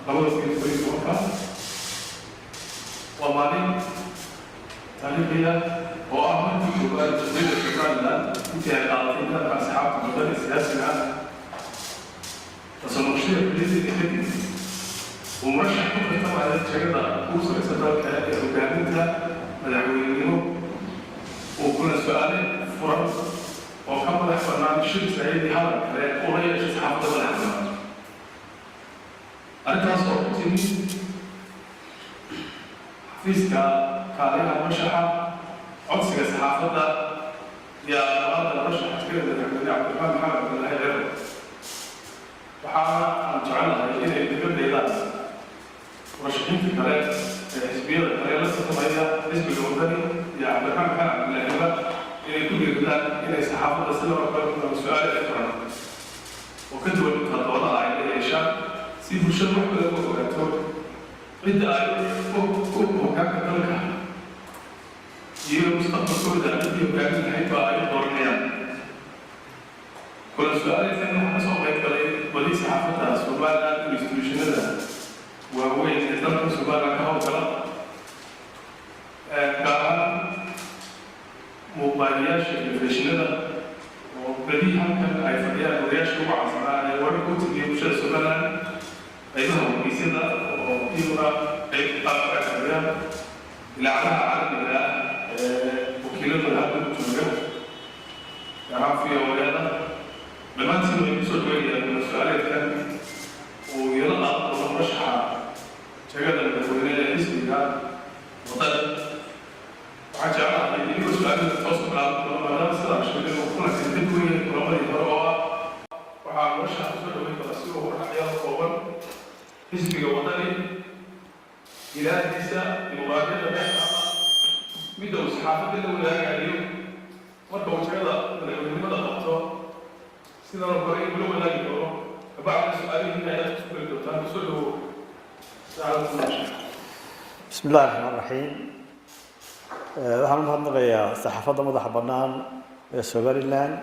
2017. Waa maalin taariikhiya oo ah markii koowaad Jamhuuriyadda Somaliland intii ay qaadatay nidaamka asxaabta badan ee siyaasiga ah, lasoo noqoshada xorriyaddeeda kadib, uu murashax ku tartamaya jagada ugu sareysa dalka ee hogaaminta madaxweynenimo uu kulan su-aale furan oo ka madax bannaan shir israa'iili hadal kale ula yeeshay saxaafadda madaxa bannaan. Arrintaas oo ku timid xafiiska kaaliyaha murashaxa, codsiga saxaafadda iyo aqbalaadda murashaxa jagada madaxweyne Cabdiraxmaan Maxamed Cabdillaahi Ciro. Waxaana aan jecelahay inay kaga daydaan murashaxiinta kale ee xisbiyada kale la tartamaya xisbiga Wadani iyo Cabdiraxmaan Maxamed Cabdillaahiba inay ku dhiiradaan inay saxaafadda sidoo kale su-aale ay furan oo ka duwan intaa doodaha ay la yeeshaan, si bulshada wax badan u ogaato cidda ay u hoggaanka dalka iyo mustaqbalkooda ciddii hogaamin lahayd baa ay u dooranayaan. Kulan su-aaleedkan waxaa kasoo qayb galay badi saxaafadda Somaliland, institutionada waaweyn ee dalka Somaliland ka howlgala, gaar ahaan muuqaaliyaasha telefishinada oo badi halkan ay fadhiyaan wariyaasha ugu caansanaa ee wararka u tigiyay bulshada Somaliland, qaybaha wargeysyada oo iyaguna qayb qaabka ay fadhiyaan, idaacadaha caalamiga ah ee wakiiladooda halkan ku jooga, gaar ahaan VOA-da. Dhammaantiin way kusoo dhaweynayaan kulan su-aaleedkan uu iyala qaadan doono murashaxa jagada madaxweyne ee xisbiga Wadani. Waxaan jeclahay idigoo su-aalada toos u bilaaban doono, maadaama sidaan sheegay uu kulankan ka duwan yahay kulamadii hore, oo ah waxaa murashaxa kusoo dhaweyn doona si uu hordhacyaal kooban xisbiga Wadani, ilaahdiisa dimuqraadiyadda dhex, midda uu saxaafadda la wadaagayo marka uu jagada madaxweynenimada qabto, sidan oo kale inuu la wadaagi doono. Kabacdina su-aalihiina ayaad kusoo geli doontaan. Kusoo dhawow, saacadda murashaxa. Bismi illahi raxmaan raxiim. Waxaan u mahadnaqayaa saxaafadda madaxa bannaan ee Somaliland,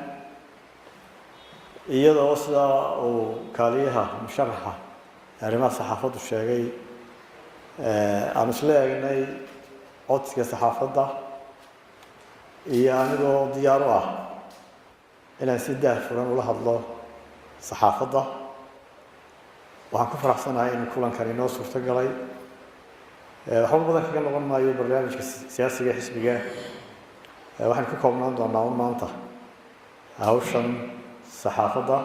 iyadoo sidaa uu kaaliyaha musharaxa arrimaha saxaafaddu sheegay aanu isla eegnay codsiga saxaafadda iyo anigoo diyaar u ah inaan si daah furan ula hadlo saxaafadda. Waxaan ku faraxsanahay in kulankan inoo suurto galay. Waxba badan kaga noqon maayo barnaamijka siyaasiga xisbiga. Waxaan ku koobnaan doonaa un maanta hawshan saxaafadda.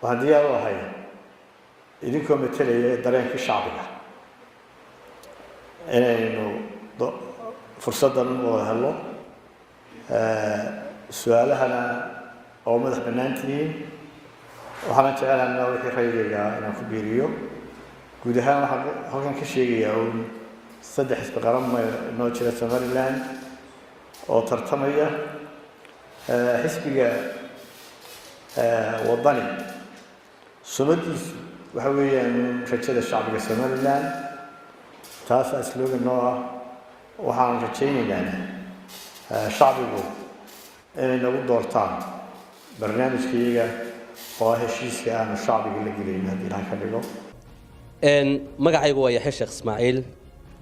Waxaan diyaar u ahay, idinkoo metelaya dareenkii shacbiga, inaynu fursaddan wada helno, su-aalahana oo madax bannaan tihiin. Waxaana jecelahnaa wixii rayigayga inaan ku biiriyo. Guud ahaan waxaan halkan ka sheegayaa uun saddex xisbi qaran noo jira Somaliland oo tartamaya. Xisbiga Wadani sumadiisu waxa weeyaan rajada shacbiga Somaliland. Taasaa slogan noo ah. Waxaan rajaynaynaa shacbigu inay nagu doortaan barnaamijkayaga oo ah heshiiska aanu shacbiga la gelayn, haddii Ilaha ka dhigo. Magacaygu waa Yaxya Sheekh Ismaaciil,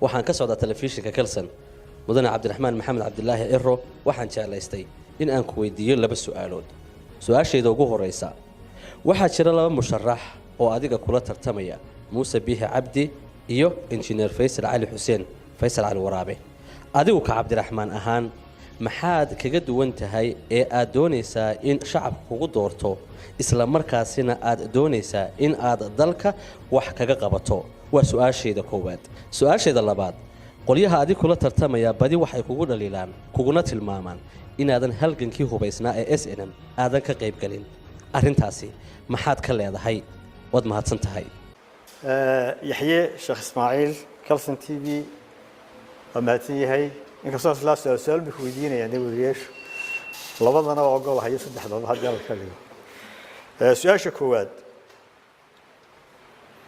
waxaan ka socdaa telefishinka Kelson. Mudane Cabdiraxmaan Maxamed Cabdilaahi Ciro, waxaan jeclaystay in aan ku weydiiyo laba su-aalood. Su-aashayda ugu horeysa: waxaa jira laba musharax oo adiga kula tartamaya, Muuse Biixi Cabdi iyo Injineer Faysal Cali Xuseen, Faysal Cali Waraabe. Adigu ka Cabdiraxmaan ahaan maxaad kaga duwan tahay ee aad doonaysaa in shacabka kugu doorto, isla markaasina aad doonaysaa in aad dalka wax kaga qabato? Waa su-aashayda koowaad. Su-aashayda labaad: qolyaha adig kula tartamaya badi waxay kugu dhaliilaan kuguna tilmaamaan inaadan halgankii hubaysnaa ee SNM aadan ka qaybgelin. Arrintaasi maxaad ka leedahay? Waad mahadsan tahay. Yaxye Sheekh Ismaaciil, Calson TV, waa mahadsan yahay. Inkastoo islaa su-aal su-aal bay ku weydiinayaan dee weriyaashu, labadana waa ogolahayo, saddexdaba haddii Alla ka dhigo. Su-aasha koowaad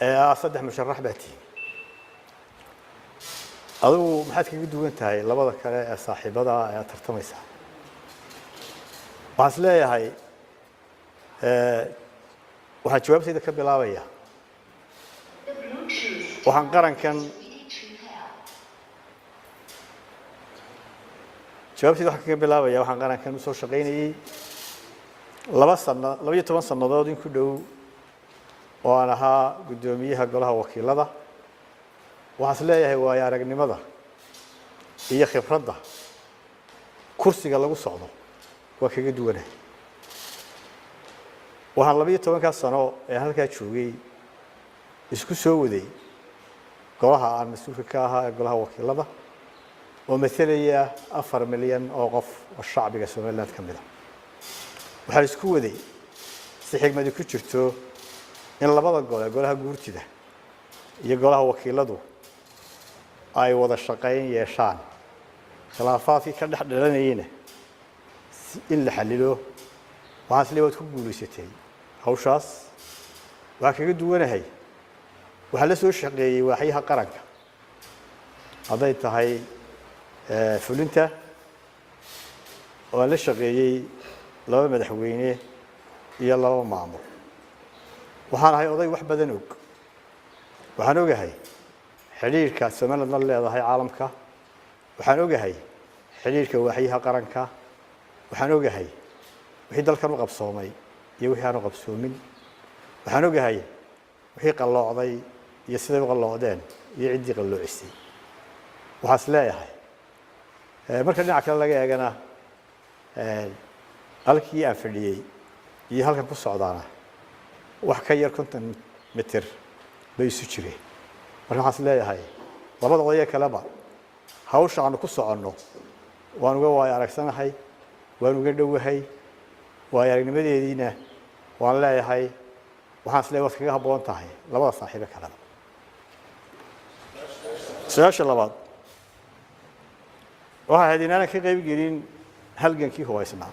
ee ah saddex musharax baa tihi, adigu maxaad kaga duwan tahay labada kale ee saaxiibada ee aad tartamaysaa? Waxaan is leeyahay, waxaan jawaabtayda ka bilaabaya Waxaan qarankan jawaabteeda waxaan kaga bilaabaya, waxaan qarankan usoo shaqaynayey 2 sano, 12 sannadood in ku dhow oo aan ahaa guddoomiyaha golaha wakiilada. Waxaan is leeyahay waayo aragnimada iyo khibradda kursiga lagu socdo waa kaga duwanahay. Waxaan 12-kaa sano ee halkaa joogay isku soo waday golaha aan mas-uulka ka ahaa ee golaha wakiilada, oo matalaya 4 milyan oo qof oo shacbiga Somaliland ka mid a. Waxaan isku waday si xigmadi ku jirto in labada gole, golaha guurtida iyo golaha wakiiladu, ay wada shaqayn yeeshaan, khilaafaadkii ka dhex dhalanayeyna in la xalilo. Waxaan isleeyahay waad ku guulaysatay hawshaas. Waxaan kaga duwanahay, waxaa la soo shaqeeyey waaxyaha qaranka, hadday tahay fulinta oo aan la shaqeeyey laba madaxweyne iyo laba maamul. Waxaan ahay oday wax badan og. Waxaan ogahay xidhiirka Somaliland la leedahay caalamka. Waxaan ogahay xidhiirka waaxyaha qaranka. Waxaan ogahay wixii dalkan u qabsoomay iyo wixii aan u qabsoomin. Waxaan ogahay wixii qalloocday iyo siday u qalloocdeen iyo ciddii qalloocisay. Waxaan is leeyahay, marka dhinaca kale laga eegana, halkii aan fadhiyey iyo halkan ku socdaana wax ka yar 50 mitir bay isu jireen. Marka waxaan is leeyahay labada odayee kaleba hawsha aanu ku soconno waan uga waayo aragsanahay, waan uga dhowahay, waayo aragnimadeediina waan leeyahay. Waxaan is leeyahay waad kaga habboon tahay labada saaxiibo kaleba. Su-aasha labaad waxay ahayd inaanan ka qayb gelin halgankii hubaysnaa.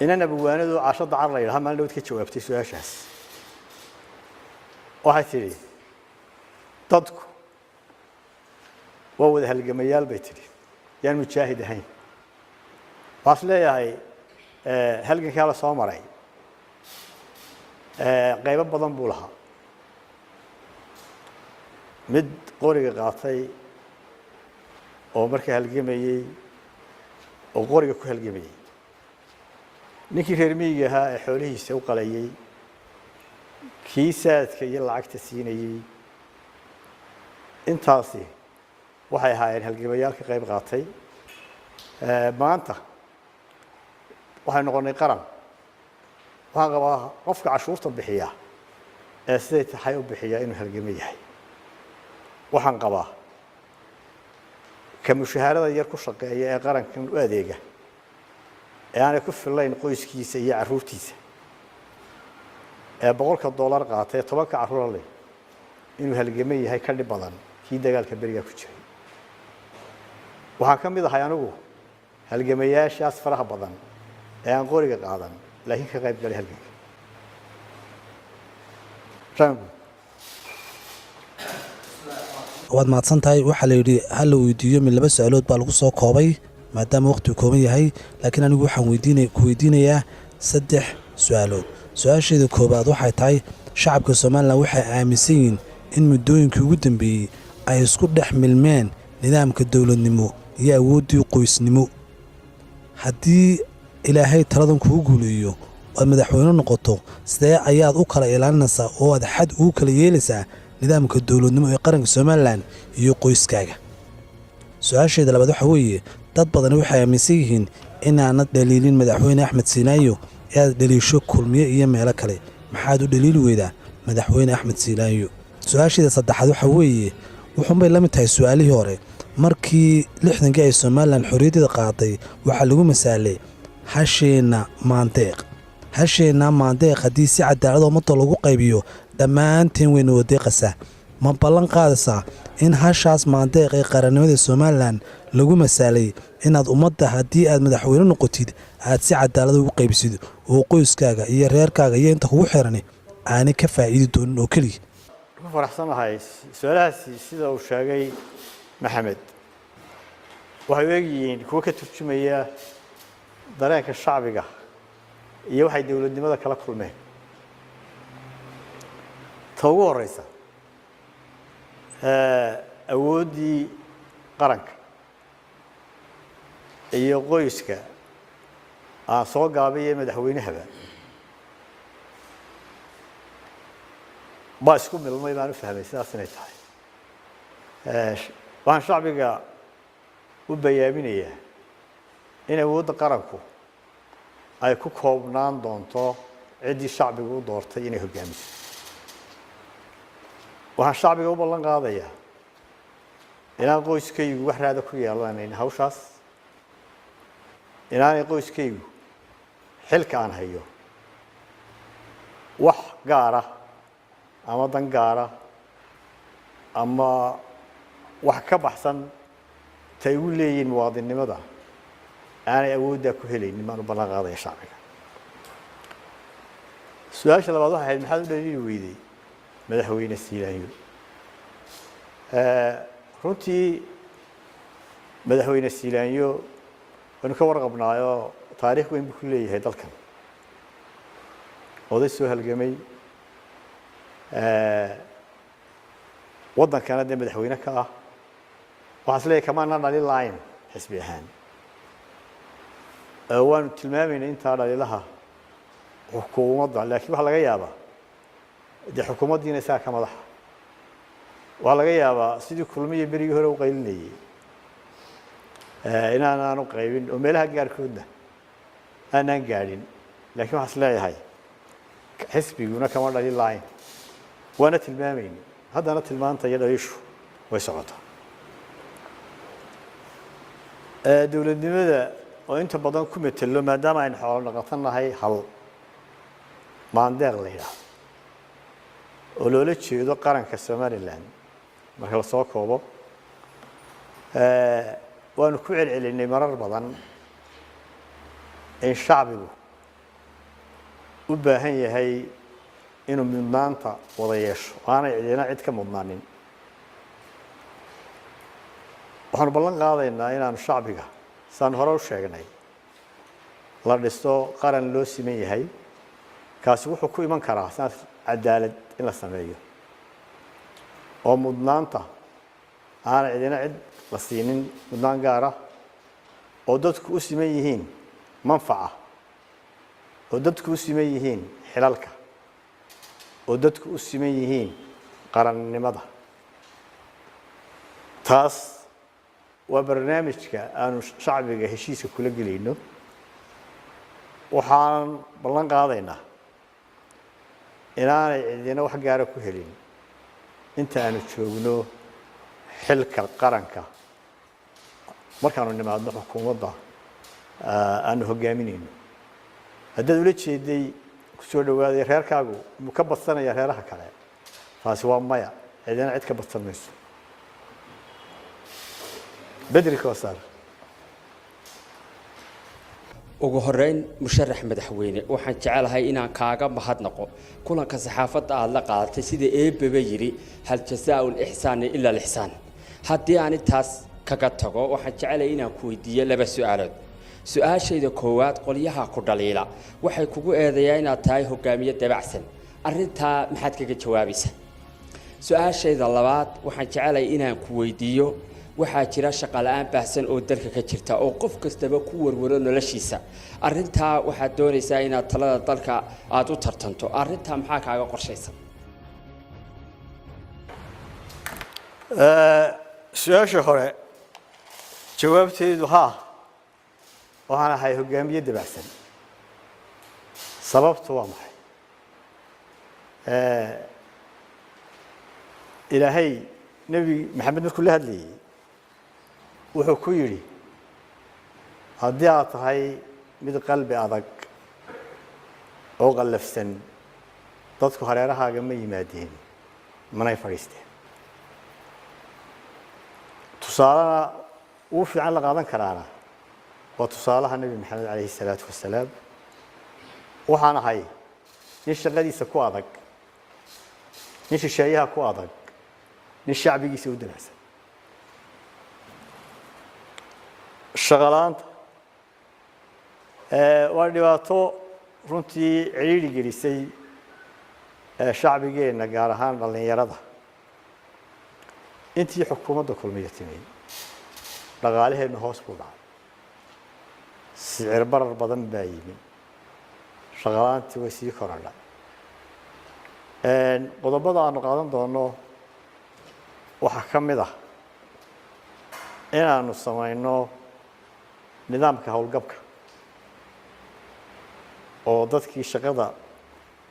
Inan abwaanadu Casho Dacar la yidhaha maalin dhawad ka jawaabtay su-aashaas. Waxay tidhi, "Dadku waa wada halgamayaal," bay tidhi, "yaan mujaahid ahayn." Waxaan is leeyahay halgankaa la soo maray qaybo badan buu lahaa. Mid qoriga qaatay oo markaa halgamayey oo qoriga ku halgamayey, ninkii reer miyiga ahaa ee xoolihiisa u qalayey, kii saadka iyo lacagta siinayey, intaasi waxay ahaayeen halgamayaal ka qayb qaatay. Maanta waxay noqonnay qaran. Waxaan qabaa qofka cashuurta bixiya ee siday tahay u bixiya inuu halgamo yahay. Waxaan qabaa ka mushaharada yar ku shaqeeya ee qarankan u adeega ee aanay ku fillayn qoyskiisa iyo carruurtiisa, ee $100 qaatay, 10-ka carruura leh, inuu halgamo yahay ka dhib badan kii dagaalka berigaa ku jiray. Waxaan ka mid ahay anigu halgamayaashaas faraha badan ee aan qoriga qaadan laakiin ka qayb galay halganka. Rangu. Waad mahadsan tahay. Waxaa la yidhi ha la weydiiyo mid laba su-aalood baa lagu soo koobay maadaama waqtigu kooban yahay, laakiin anigu waxaan ku weydiinayaa saddex su-aalood. Su-aasheeda koowaad waxay tahay, shacabka Somaliland waxay aaminsan yihiin in muddooyinkii ugu dambeeyey ay isku dhex milmeen nidaamka dowladnimo iyo awooddii qoysnimo. Haddii Ilaahay taladan kugu guuleeyo oad madaxweyne noqoto, sidee ayaad u kala ilaalinaysaa oo aad xad ugu kala yeelaysaa nidaamka dowladnimo ee qaranka Somaliland iyo qoyskaaga? Su-aasheeda labaad waxaa weeye, dad badani waxay aaminsan yihiin inaanad dhaliilin madaxweyne Axmed Siinaayo ee aad dhaliisho Kulmiye iyo meelo kale. Maxaad u dhaliili weydaa madaxweyne Axmed Siinaayo? Su-aasheeda saddexaad waxaa weeye, wuxuunbay la mid tahay su-aalihii hore. Markii 60-kii ay Somaliland xorriyaddeeda qaaday, waxaa lagu masaalay hasheenna maandeeq. Hasheenna maandeeq haddii si cadaalad ummadda lagu qaybiyo, dhammaanteen wayna wadeeqaysaa. Ma ballan qaadaysaa in hashaas maandeeq ee qarannimada Somaliland lagu masaalay inaad ummadda, haddii aad madaxweyne noqotid, aad si cadaalad ugu qaybisid oo qoyskaaga iyo reerkaaga iyo inta kugu xirani aanay ka faa'iidi doonin oo keliya? Ku faraxsanahay. Su-aalahaasi, sida uu sheegay Maxamed, waxay u egyihiin kuwo ka turjumaya dareenka shacbiga iyo waxay dowladnimada kala kulmeen. Ta ugu horeysa, awooddii qaranka iyo qoyska aan soo gaabay madaxweynahaba baa isku milmay baan u fahmay sidaas inay tahay. Waxaan shacbiga u bayaaminayaa in awoodda qaranku ay ku koobnaan doonto ciddii shacbigu u doortay inay hoggaamiso. Waxaan shacbiga u ballan qaadayaa inaan qoyskaygu wax raada ku yeelanayn hawshaas, inaanay qoyskaygu xilka aan hayo wax gaara ama dan gaara ama wax ka baxsan tay ugu leeyihiin muwaadinnimada aanay awooddaa ku helaynin baan u ballan qaadaya shacbiga. Su-aasha labaad waxay ahayd, maxaad u dhaliili weyday madaxweyne Siilaanyo? Runtii madaxweyne Siilaanyo waynu ka warqabnaayoo taariikh weyn buu ku leeyahay dalkan, oday soo halgamay, waddankana dee madaxweyne ka ah. Waxaan is leeyahay kamaana dhalin lahayn xisbi ahaan, waanu tilmaamaynay intaa dhalilaha xukuumadda, laakiin waxaa laga yaabaa dee xukuumaddiina isaga ka madaxa. Waxaa laga yaabaa sidii Kulmiya berigii hore u qaylinayay inaan aanu qaybin oo meelaha gaarkoodna aanaan gaadhin, laakiin waxaan is leeyahay xisbiguna kama dhalin lahayn, waana tilmaamayni, haddana tilmaanta iyo dhaliishu way socotaa. Dowladnimada oo inta badan ku metelo, maadaama aynu xoolo dhaqato nahay, hal maandeeq la yidhaahdo oo loola jeedo qaranka Somaliland marka lasoo koobo, waanu ku celcelinay marar badan in shacbigu u baahan yahay inuu mudnaanta wada yeesho, aanay cidina cid ka mudnaanin. Waxaanu ballan qaadaynaa inaanu shacbiga, saan hore u sheegnay, la dhiso qaran loo siman yahay. Kaasi wuxuu ku iman karaa saas cadaalad in la sameeyo oo mudnaanta aanay cidina cid la siinin mudnaan gaara, oo dadku u siman yihiin manfaca, oo dadku u siman yihiin xilalka, oo dadku u siman yihiin qarannimada. Taas waa barnaamijka aanu shacbiga heshiiska kula gelayno. Waxaan ballan qaadaynaa inaanay cidina wax gaara ku helin inta aanu joogno xilka qaranka, markaanu nimaadno xukuumadda aanu hogaaminayno. Haddaad ula jeeday ku soo dhawaaday reerkaagu muu ka badsanaya reeraha kale, taasi waa maya, cidina cid ka badsan mayso. Bedri Koosar. Ugu horeyn, musharax madaxweyne, waxaan jecelahay inaan kaaga mahadnaqo kulanka saxaafadda aada la qaadatay, sida eebaba yidhi: "Hal jazaau lixsaani ila lixsaan." Haddii aan intaas kaga tago, waxaan jecelahay inaan ku weydiiyo laba su-aalood. Su-aashayda koowaad, qolyaha ku dhaliila waxay kugu eedeeyaa inaad tahay hogaamiye dabacsan. Arrintaa maxaad kaga jawaabaysaa? Su-aashayda labaad, waxaan jecelahay inaan ku weydiiyo, waxaa jira shaqo la'aan baahsan oo dalka ka jirta oo qof kastaba ku warwaro noloshiisa. Arrintaa waxaad doonaysaa inaad talada dalka aada u tartanto. Arrintaa maxaa kaaga qorshaysan? Su-aasha hore jawaabteedu haa, waxaan ahay hogaamiye dabacsan. Sababtu waa maxay? Ilaahay Nebi Maxamed markuu la hadlayey wuxuu ku yidhi: "Haddii aad tahay mid qalbi adag oo qallafsan, dadku hareerahaaga ma yimaadeen manay fadhiisteen." Tusaalena ugu fiican la qaadan karaana waa tusaalaha Nebi Maxamed calayhi salaatu wasalaam. Waxaan ahay nin shaqadiisa ku adag, nin shisheeyaha ku adag, nin shacbigiisa u dabacsan. Shaqo la'aanta waa dhibaato runtii cidhiidhi gelisay Shacbigeenna, gaar ahaan dhallinyarada, intii xukuumadda Kulmiya timi dhaqaalaheennu hoos buu dhacay, sicir barar badan baa yimi, shaqalaantii way sii korodhay. Qodobada aanu qaadan doono waxaa ka mid ah inaanu samayno nidaamka howlgabka, oo dadkii shaqada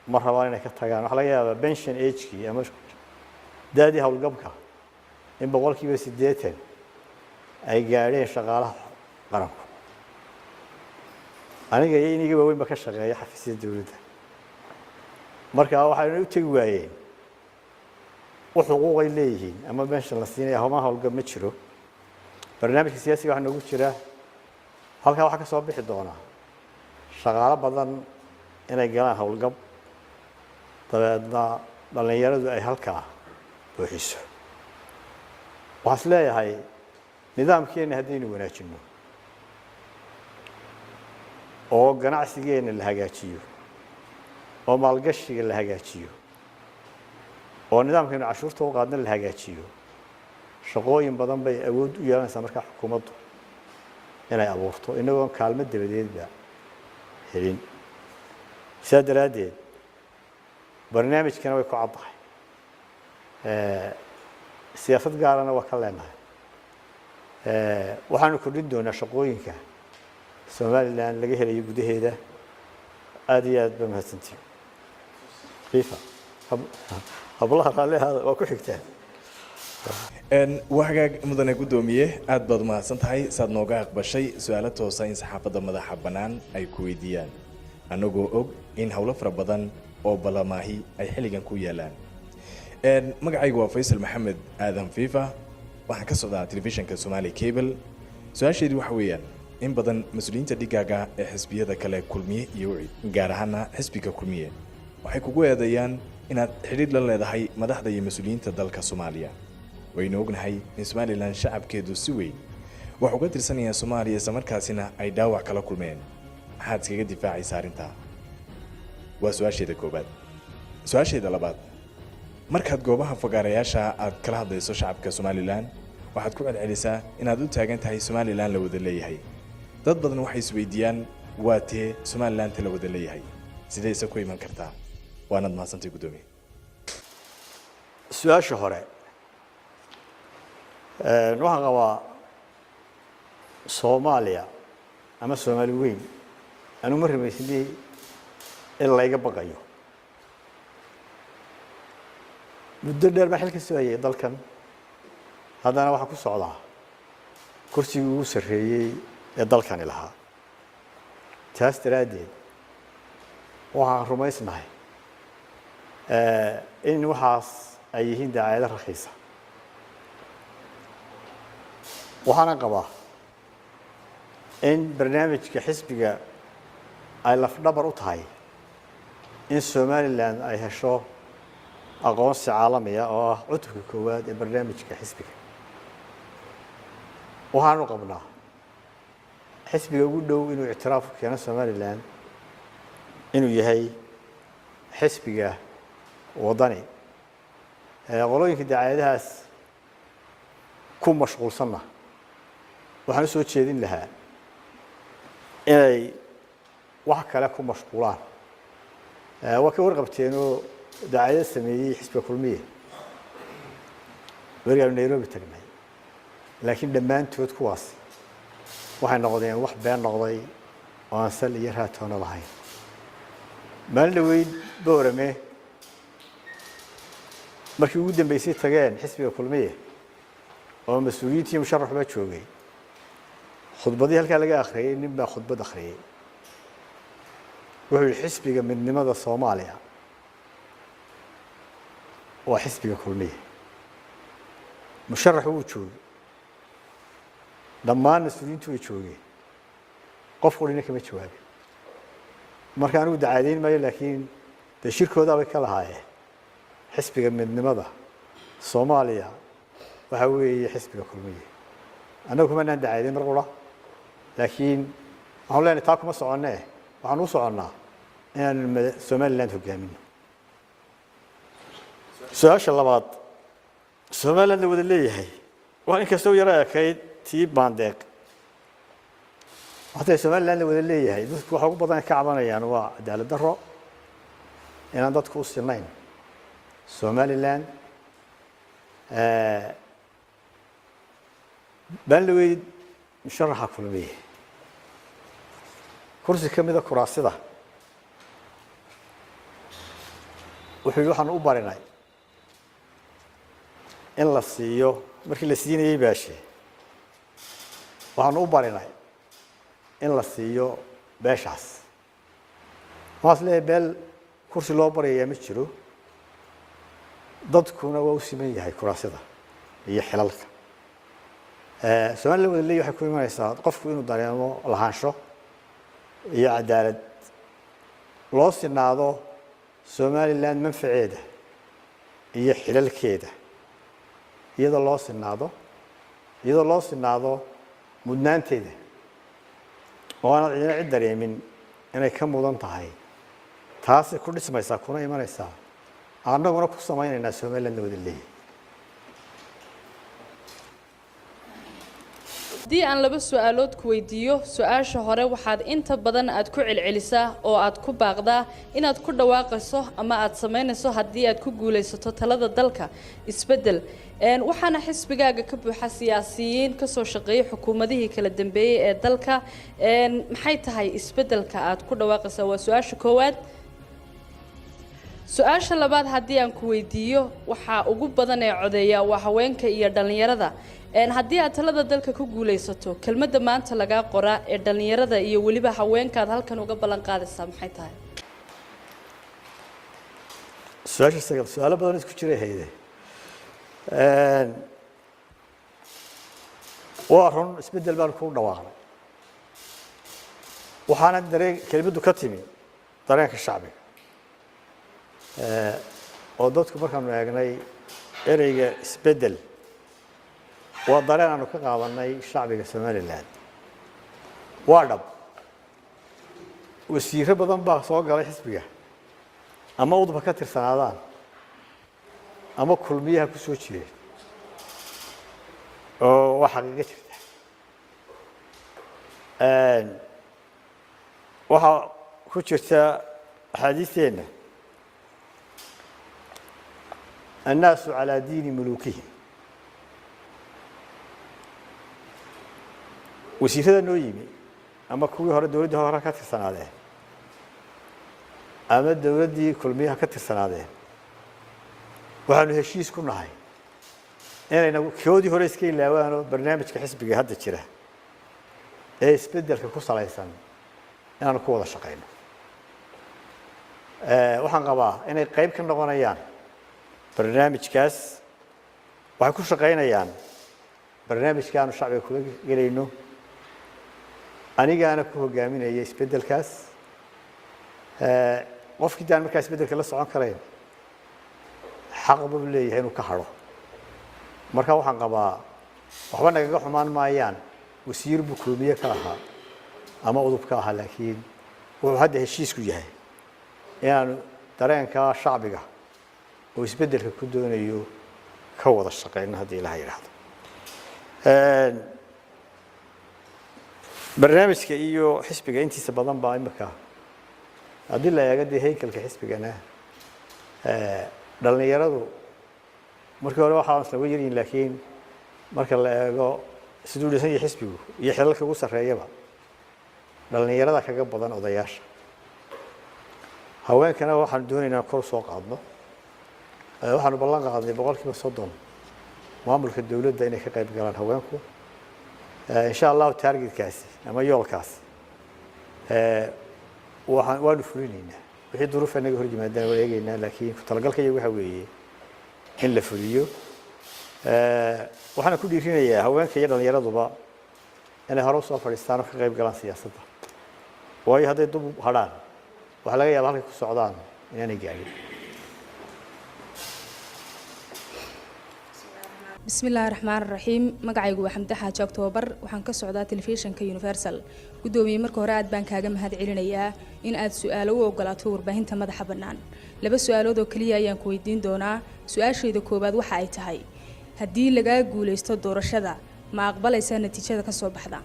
ma rabaan inay ka tagaan. Waxaa laga yaabaa pension age-kii ama daadii howlgabka in 80% ay gaadheen shaqaalaha qaranku. Aniga iyo iniga waaweyn ba ka shaqeeya xafiisyada dowladda. Marka waxayna u tegi waayeen wax xuquuqay leeyihiin ama pension la siinaya homa howlgab ma jiro. Barnaamijka siyaasiga waxaa noogu jira halkaa waxaa ka soo bixi doona shaqaalo badan inay galaan howlgab, dabeedna dhallinyaradu ay halkaa buuxiso. Waxaan is leeyahay nidaamkeenna haddaynu wanaajinno oo ganacsigeenna la hagaajiyo oo maalgashiga la hagaajiyo oo nidaamkeenu cashuurta u qaadna la hagaajiyo, shaqooyin badan bay awood u yeelanaysaa markaa xukuumaddu inay abuurto, inagoon kaalmo dabadeedba helin. Sidaa daraaddeed barnaamijkana way ku caddahay, siyaasad gaarana waa ka leenahay. Waxaanu kordhin doonaa shaqooyinka Somaliland laga helayo gudaheeda. Aada iyo aad ba mahadsantiin. Fifa hablaha raalli ahaada, waa ku xigtaan. Waa hagaag, mudane guddoomiye, aad baad umahadsan tahay saad nooga aqbashay su-aalo toosa in saxaafadda madaxa bannaan ay ku weydiiyaan, annagoo og in howlo fara badan oo ballamaahi ay xilligan ku yaalaan. Magacaygu waa Faysal Maxamed Aadan Fifa, waxaan ka socdaa telefishinka Somali Cable. Su-aasheedu waxa weeyaan, in badan mas-uuliyiinta dhigaaga ee xisbiyada kale, Kulmiye iyo UCID, gaar ahaana xisbiga Kulmiye, waxay kugu eedeeyaan inaad xidhiidh la leedahay madaxda iyo mas-uuliyiinta dalka Soomaaliya. Waynu ognahay in Somaliland shacabkeedu si weyn wax uga tirsanayaan Soomaaliya, islamarkaasina ay dhaawac kala kulmeen. Maxaad iskaga difaacaysa arrintaa? Waa su-aasheeda koowaad. Su-aasheeda labaad, markaad goobaha fagaarayaasha aad kala hadlayso shacabka Somaliland, waxaad ku celcelisaa inaad u taagan tahay Somaliland la wada leeyahay. Dad badan waxay isweydiiyaan, waa tee Somalilandta la wada leeyahay? Sidee ise ku iman kartaa? Waanaad mahadsantay, guddoomiye. Su-aasha hore, waxaan qabaa Soomaaliya ama Soomaali weyn anigu ma rumaysnay in layga baqayo. Muddo dheer baan xil ka soo hayay dalkan, haddana waxaa ku socdaa kursigii ugu sarreeyey ee dalkani lahaa. Taas daraaddeed waxaan rumaysnahay in waxaas ay yihiin dacaayado rakhiisa. Waxaana qabaa in barnaamijka xisbiga ay lafdhabar u tahay in Somaliland ay hesho aqoonsi caalamiya, oo ah cutubka koowaad ee barnaamijka xisbiga. Waxaanu qabnaa xisbiga ugu dhow inuu ictiraaf ku keeno Somaliland inuu yahay xisbiga Waddani. Qolooyinka dacaayadahaas ku mashquulsanna waxaan u soo jeedin lahaa inay wax kale ku mashquulaan. Waa ka warqabteenoo dacaayad sameeyey xisbiga Kulmiye werigaanu Nairobi tagnay, laakiin dhammaantood kuwaas waxay noqdeen wax been noqday oo aan sal iyo raatoona lahayn. Maalin dhaweyd Boorame markii ugu dambeysay tageen xisbiga Kulmiye oo mas-uuliyiintii musharaxba joogay, khudbadii halkaa laga akhriyey, nin baa khudbad akhriyey. Wuxuu yihi, "Xisbiga midnimada Soomaaliya waa xisbiga Kulmiye." Musharaxu wuu joogay, dhammaan mas-uuliyiintu way joogeen, qof qurina kama jawaabin. Marka anigu dacaadayn maayo, laakiin dee shirkoodaa bay ka lahaayeen xisbiga midnimada Soomaaliya waxa weeye xisbiga Kulmiye. Annagu kumanaan dacaadayn mar qura, laakiin waxaan leenahay taa kuma soconnee, waxaan u soconnaa inaanu Somaliland hogaamino. Su-aasha labaad, Somaliland la wada leeyahay, waa inkastoo yaro ekayd tii Baandeeq. Waxtay Somaliland la wada leeyahay, dadku waxa ugu badan ay ka cabanayaan waa cadaalad darro, inaan dadku u sinayn Somaliland. Baan la weydid musharaxa Kulmiye kursi ka mida kuraasida, wuxuu yidhi waxaan u barinay in la siiyo. Markii la siinayey baashe, waxaanu u barinay in la siiyo beeshaas. Waxaas leeyahay, beel kursi loo baryayaa ma jiro, dadkuna waa u siman yahay kuraasida iyo xilalka. Somaliland wada leeyahy waxay ku imanaysaa qofku inuu dareemo lahaansho iyo cadaalad, loo sinaado Somaliland manfaceeda iyo xilalkeeda, iyadoo loo sinaado, iyadoo loo sinaado mudnaanteeda, oo aanad cidina cid dareemin inay ka mudan tahay. Taasay ku dhismaysaa kuna imanaysaa, annaguna ku samaynaynaa Somalilandna wada leeyahy. Haddii aan laba su-aalood ku weydiiyo, su-aasha hore, waxaad inta badan aad ku celcelisaa oo aad ku baaqdaa inaad ku dhawaaqayso ama aad samaynayso haddii aad ku guulaysato talada dalka isbeddel. Waxaana xisbigaaga ka buuxa siyaasiyiin kasoo shaqeeyay xukuumadihii kala dambeeyey ee dalka. Maxay tahay isbeddelka aad ku dhawaaqaysaa? Waa su-aasha koowaad. Su-aasha labaad haddii aan ku weydiiyo, waxaa ugu badan ee codeeya waa haweenka iyo dhallinyarada. Haddii aad talada dalka ku guulaysato, kelmadda maanta lagaa qoraa ee dhallinyarada iyo weliba haweenka aad halkan uga ballan qaadaysaa maxay tahay? Su-aasha sagal su-aalo badan isku jiray hayde. Waa run, isbeddel baan ku dhawaaqnay, waxaana dareen kelmaddu ka timi dareenka shacbiga oo dadku markaanu eegnay ereyga isbeddel waa dareen aanu ka qaadanay shacbiga Somaliland. Waa dhab, wasiiro badan baa soo galay xisbiga, ama udba ka tirsanaadaan ama Kulmiyaha ku soo jireen, oo waa xaqiiqo jirta. Waxaa ku jirta axaadiisteenna: annaasu calaa diini muluukihim. Wasiirada noo yimi, ama kuwii hore dowladdii hore ka tirsanaadeen ama dowladdii Kulmiyaha ka tirsanaadeen, waxaanu heshiis ku nahay inayna koodii hore iska ilaawaanoo barnaamijka xisbiga hadda jira ee isbeddelka ku salaysan inaanu ku wada shaqayno. Waxaan qabaa inay qayb ka noqonayaan barnaamijkaas. Waxay ku shaqaynayaan barnaamijka aanu shacbiga kula gelayno, anigaana ku hogaaminaya isbeddelkaas. Qofkii daan markaa isbeddelka la socon karayn, xaq buu leeyahay inuu ka hadho. Marka waxaan qabaa waxba nagaga xumaan maayaan wasiir buu Kulmiye ka ahaa ama udub ka ahaa, laakiin wuxuu hadda heshiisku yahay inaanu dareenka shacbiga oo isbeddelka ku doonayo ka wada shaqeyno, haddii Ilaha yidhaahdo. Barnaamijka iyo xisbiga intiisa badan baa imika haddii la eego dee haykalka xisbigana, dhallinyaradu markii hore waxaa isla yaryihin, laakiin marka la eego siduu dhisan yahay xisbigu iyo xilalka ugu sarreeyaba, dhallinyarada kaga badan odayaasha. Haweenkana waxaanu doonaynaa kor soo qaadno. Waxaanu ballan qaadnay 30% maamulka dowladda inay ka qayb galaan haweenku. Insha Allahu targetkaasi ama yoolkaasi waxaan waanu fulinaynaa. Wixii duruufa naga hor yimaadaan waan eegaynaa, laakiin ku talagalka iyagu waxa weeye in la fuliyo. Waxaana ku dhiirinayaa haweenka iyo dhallinyaraduba inay hore usoo fadhiistaan oo ka qayb galaan siyaasadda, waayo hadday dub hadhaan waxaa laga yaaba halkay ku socdaan inaanay gaadhin. Bismillaahi raxmaan raxiim. Magacaygu waa Xamde Xaaji Oktoobar, waxaan ka socdaa telefishinka Universal. Guddoomiye, marka hore aad baan kaaga mahad celinayaa in aad su-aalo u ogolaato warbaahinta madaxa bannaan. Laba su-aalood oo keliya ayaan ku weydiin doonaa. Su-aashayda koowaad waxa ay tahay, haddii lagaa guulaysto doorashada, ma aqbalaysaa natiijada ka soo baxda?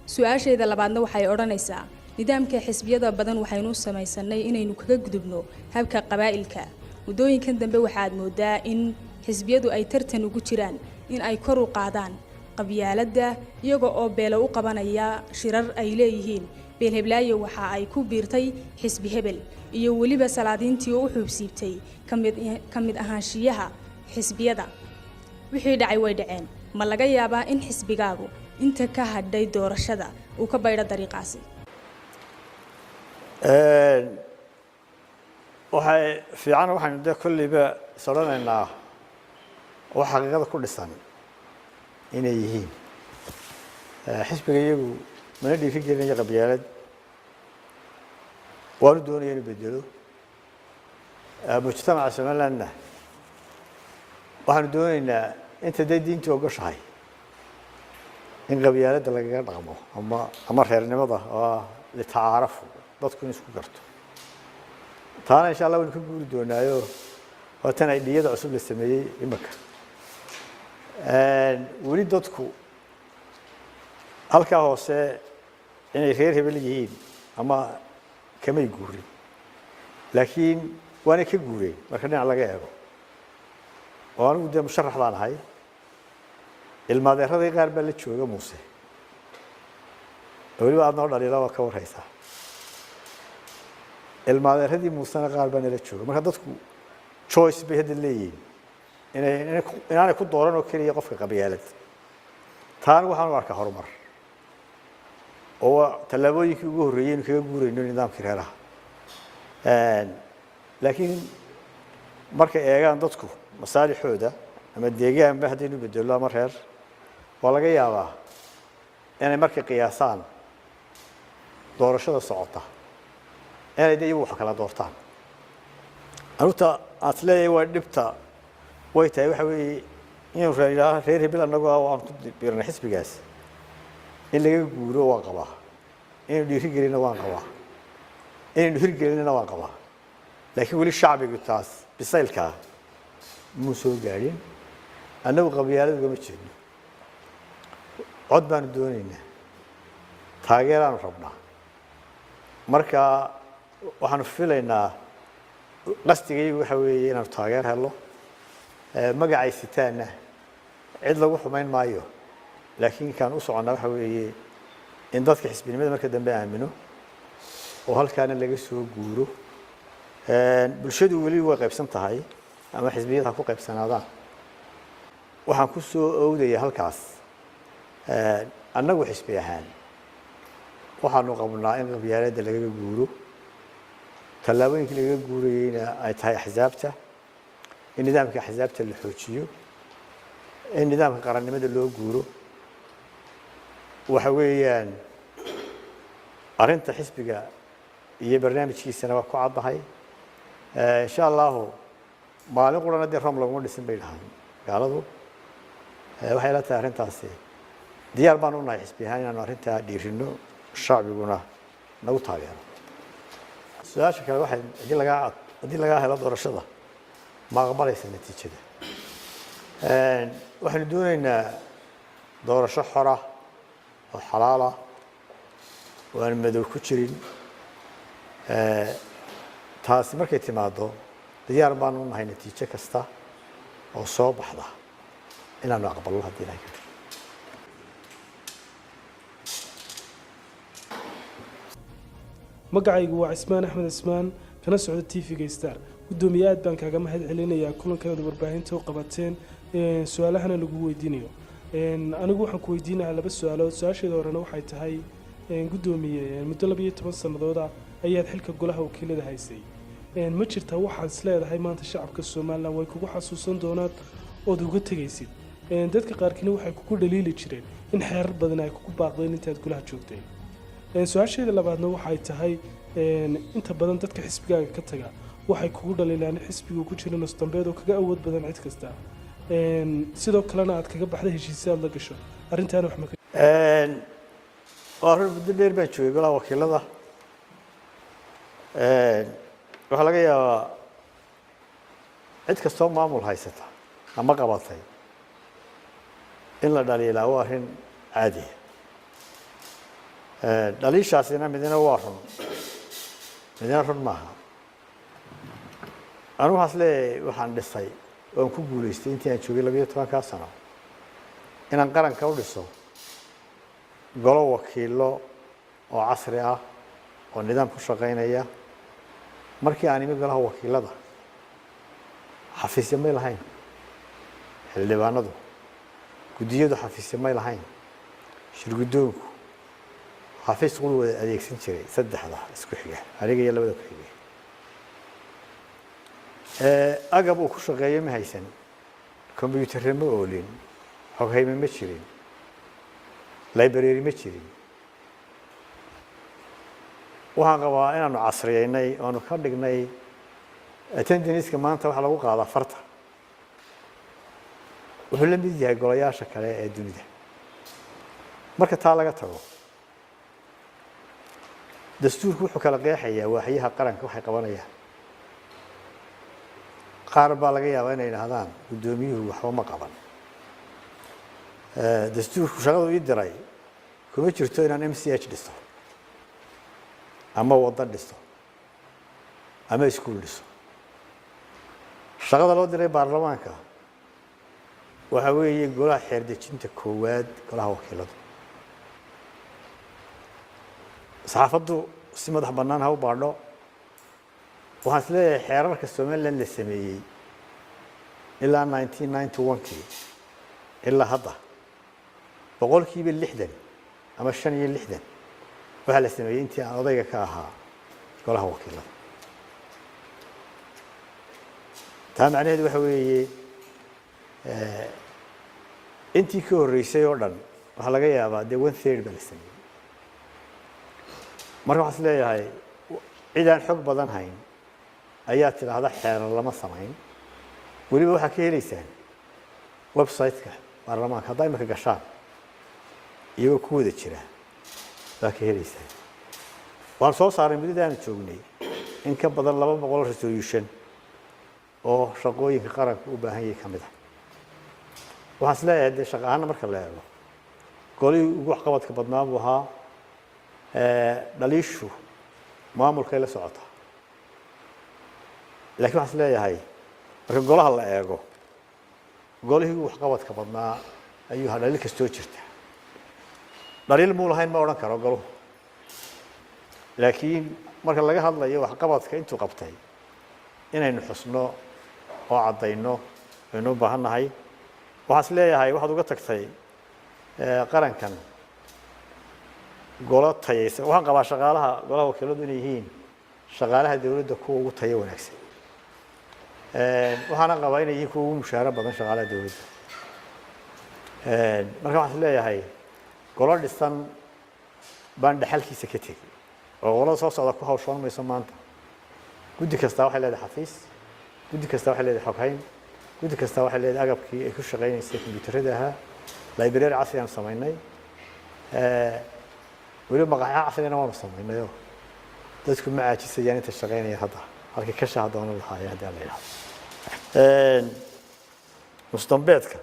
Su-aashayda labaadna waxay odhanaysaa, nidaamka xisbiyada badan waxaynu samaysanay inaynu kaga gudubno habka qabaa'ilka. Muddooyinkan dambe waxaad moodaa in xisbiyadu ay tartan ugu jiraan in ay kor u qaadaan qabyaaladda, iyaga oo beelo u qabanaya shirar ay leeyihiin beelheblaayo waxa ay ku biirtay xisbi hebel, iyo weliba salaadiintii oo u xuubsiibtay ka mid ahaanshiyaha xisbiyada. Wixii dhacay way dhaceen, ma laga yaabaa in xisbigaagu inta ka hadhay doorashada uu ka baydho dariiqaasi? Waxay fiican, waxaynu dee kolleyba is odhanaynaa oo xaqiiqada ku dhisan inay yihiin. Xisbiga iyagu mana dhiiri gelinayo qabyaalad, waanu doonaya inuu bedelo mujtamaca Somalilandna. Waxaanu doonaynaa inta dee diintu ogoshahay in qabyaaladda lagaga dhaqmo ama reernimada oo ah litacaarafu, dadku in isku garto. Taana insha Allah waynu ka guuri doonaayo, waa tan ay dhiyada cusub la sameeyey. Imika weli dadku halkaa hoose inay reer hebel yihiin ama kamay guurin, laakiin waanay ka guureen marka dhinac laga eego. Oo anigu dee musharax baan ahay, ilmaadeeradii qaar baa la jooga Muuse, oo weliba aad noo dhaliila, waa ka warhaysaa. Ilmaadeeradii Muusena qaar baa nala jooga. Marka dadku choice bay hadda leeyihiin inay inaanay ku dooran oo keliya qofka qabyaalad. Taana waxaan u arkaa horumar, oo waa tallaabooyinkii ugu horreeyey inu kaga guurayno nidaamkii reeraha. Laakiin markay eegaan dadku masaalixooda ama deegaanba haddaynu bedelo ama reer, waa laga yaabaa inay markay qiyaasaan doorashada socota inay de iyagu wax kala doortaan. Anuta aan is leeyahay waa dhibta way tahay, waxa weeye inuu reer yidhaaho reer hebel annagu ah waan ku biirnay xisbigaas. In laga guuro waan qabaa, inaynu dhiiri gelina waan qabaa, inaynu hirgelinina waan qabaa, laakiin weli shacbigu taas bisaylkaa muu soo gaadhin. Annagu qabyaalad ugama jeedno, cod baanu doonaynaa, taageeraanu rabnaa. Marka waxaanu filaynaa, qasdigaygu waxa weeye inaanu taageer helno. Magacay sitaanna cid lagu xumayn maayo, laakiin kaan u soconnaa waxa weeye in dadka xisbinimada marka dambe aamino oo halkaana laga soo guuro. Bulshadu weli way qaybsan tahay ama xisbiyada ha ku qaybsanaadaan. Waxaan ku soo owdaya halkaas, annagu xisbi ahaan waxaanu qabnaa in qabyaaladda lagaga guuro. Tallaabooyinkii lagaga guurayeyna ay tahay axsaabta, in nidaamka axsaabta la xoojiyo, in nidaamka qarannimada loo guuro. Waxa weeyaan arrinta xisbiga iyo barnaamijkiisana waa ku caddahay, insha Allahu. Maalin qurana dee Rome laguma dhisin bay dhahaan gaaladu. Waxay la tahay arrintaasi diyaar baan u nahay xisbi ahaan inaanu arrintaa dhiirino, shacbiguna nagu taageero. Su-aasha kale waxay haddii lagaa helo doorashada, ma aqbalaysa natiijada? Waxaynu doonaynaa doorasho xora oo xalaala oo aan madow ku jirin. Taasi markay timaado diyaar baanu u nahay natiijo kasta oo soo baxda inaanu aqbalno haddii Ilahay ka dhigo. Magacaygu waa Cismaan Axmed Cismaan, kana socda TV-ga Star. Guddoomiye, aad baan kaaga mahad celinayaa kulankan aad warbaahinta u qabateen, su-aalahana lagu weydiinayo. Anigu waxaan ku weydiinayaa laba su-aalood. Su-aasheeda horena waxay tahay, guddoomiye, muddo 12 sanadooda ayaad xilka golaha wakiilada haysay. Ma jirtaa waxaad is leedahay maanta shacabka Somaliland way kugu xasuusan doonaan ood uga tegaysid? Dadka qaarkiina waxay kugu dhaliili jireen in xeerar badan ay kugu baaqdeen intaad golaha joogtay. Su-aasheeda labaadna waxay tahay, inta badan dadka xisbigaaga ka taga waxay kugu dhaliilaan in xisbigu ku jira nusdambeed oo kaga awood badan cid kasta. Sidoo kalena aad kaga baxday heshiisya aad la gasho arrintaana wax ma ka Waa run, muddo dheer baan joogay golaha wakiilada. Waxaa laga yaabaa cid kastoo maamul haysata ama qabatay in la dhaliilaa, waa arrin caadiya. Dhaliishaasina midna waa run, midna run maaha. Anigu waxaas leeyahay, waxaan dhisay oon ku guulaystay intii aan joogay 12-kaa sano inaan qaranka u dhiso golo wakiilo oo casri ah oo nidaam ku shaqaynaya. Markii aan imi golaha wakiilada, xafiisya may lahayn xildhibaanadu, guddiyadu xafiisya may lahayn, shirguddoonku xafiis qul wada adeegsan jiray saddexda isku xiga, aniga iyo labada ku xigay. Agab uu ku shaqeeyo ma haysan, kombyuutarre ma oolin, xoghayme ma jirin, library ma jirin. Waxaan qabaa inaanu casriyeynay oonu ka dhignay attendance-ka. Maanta waxaa lagu qaadaa farta. Wuxuu la mid yahay golayaasha kale ee dunida. Marka taa laga tago, dastuurku wuxuu kala qeexayaa waaxyaha qaranka waxay qabanayaan. Qaar baa laga yaabaa inay idhaahdaan guddoomiyuhu waxba ma qaban. Dastuurku shaqadu ii diray kuma jirto inaan MCH dhiso ama waddo dhiso ama iskuul dhiso. Shaqada loo diray baarlamaanka waxa weeye golaha xeerdejinta koowaad, golaha wakiiladu. Saxaafaddu si madax bannaan ha u baadho. Waxaan is leeyahay xeerarka Somaliland la sameeyey ilaa 1991-kii ilaa hadda, 60% ama 65 waxaa la sameeyey intii aan odayga ka ahaa golaha wakiilada. Taa macnaheedu waxa weeye, intii ka horreysay oo dhan waxaa laga yaabaa dee one third baa la sameeyey. Marka waxaan is leeyahay cid aan xog badan hayn ayaa tidhaahda xeerar lama samayn. Weliba waxaa ka helaysaan website-ka baarlamaanka, haddaa imika gashaan iyagoo ku wada jira baa ka helaysaan. Waan soo saaray muddada aanu joognay in ka badan 200 resolution oo shaqooyinka qaranka u baahan yahay ka mid ah. Waxaan is leeyahay dee shaqo ahaana marka la eego, golihii ugu waxqabadka badnaa buu ahaa. Dhaliishu maamulkay la socotaa, laakiin waxaan is leeyahay marka golaha la eego, golihii ugu waxqabadka badnaa ayuu ahaa. Dhaliil kastoo jirta, dhaliil muu lahayn ma odhan karo goluhu, laakiin marka laga hadlayo waxqabadka intuu qabtay, inaynu xusno oo caddayno aynu u baahan nahay. Waxaan is leeyahay waxaad uga tagtay qarankan golo tayaysan. Waxaan qabaa shaqaalaha golaha wakiiladu inay yihiin shaqaalaha dowladda kuwa ugu tayo wanaagsan. Waxaana qabaa inay yihiin kuwa ugu mushaaro badan shaqaalaha dowladda. Marka waxaan is leeyahay golo dhisan baan dhexalkiisa ka tegey oo qolada soo socda ku hawshoon mayso. Maanta guddi kastaa waxay leedahay xafiis, guddi kastaa waxay leedahay xoghayn, guddi kastaa waxay leedahay agabkii ay ku shaqaynaysay, kombiyuutarada ahaa, library casri aan samaynay, weliba maqaaxiyo casrina waanu samaynayoo dadku ma caajisayaan inta shaqaynayaan hadda halkii ka shaha doonan lahaayeen haddii aan la yidhahdo. Mustambeedka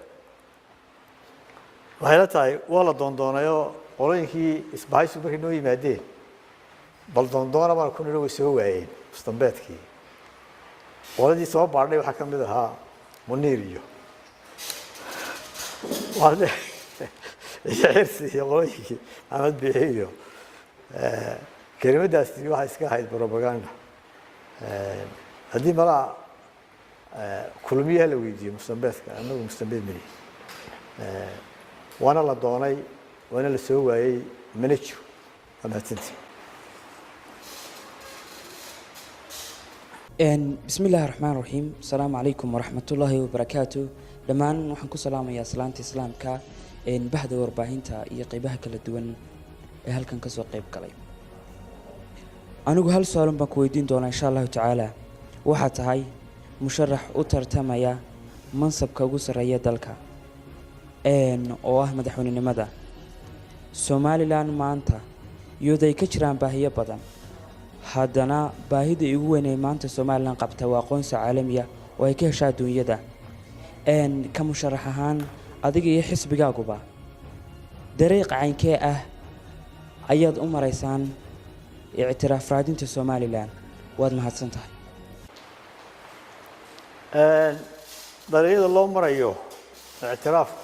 waxay la tahay waa la doondoonayoo qolooyinkii isbahaysigu markay noo yimaadeen, bal doondoona baan ku nidho, way soo waayeen mustambeedkii. Qoladii soo baadhay waxaa ka mid ahaa Muniir iyo Xirsi iyo qolooyinkii Maxamed Biixi iyo kelimadaasi waxay iska ahayd propaganda. Haddii malaa Kulmiyaha la weydiiyo mustambeedka, annagu mustambeed mali. Waana la doonay, waana la soo waayey, mana jiro. Waa mahadsantii. Bismi illaahi raxmaan raxiim. Asalaamu calaykum waraxmatullaahi wabarakaatu. Dhammaan waxaan ku salaamayaa salaanta islaamka, bahda warbaahinta iyo qeybaha kala duwan ee halkan kasoo qeyb galay. Anigu hal su-aalun baan ku weydiin doonaa insha Allahu tacaala. Waxaa tahay musharax u tartamaya Mansabka ugu sarreeya dalka oo ah madaxweynenimada Somalilan maanta, iyadoo ay ka jiraan baahiyo badan, haddana baahida ugu weyn ee maanta Somalilan qabta waa aqoonsi caalamiya oo ay ka hesha adduunyada. Ka musharax ahaan, adiga iyo xisbigaaguba dariiq caynkee ah ayaad u maraysaan ictiraaf raadinta Somalilan? Waad mahadsan tahay. Dariiqyada loo marayo ictiraafku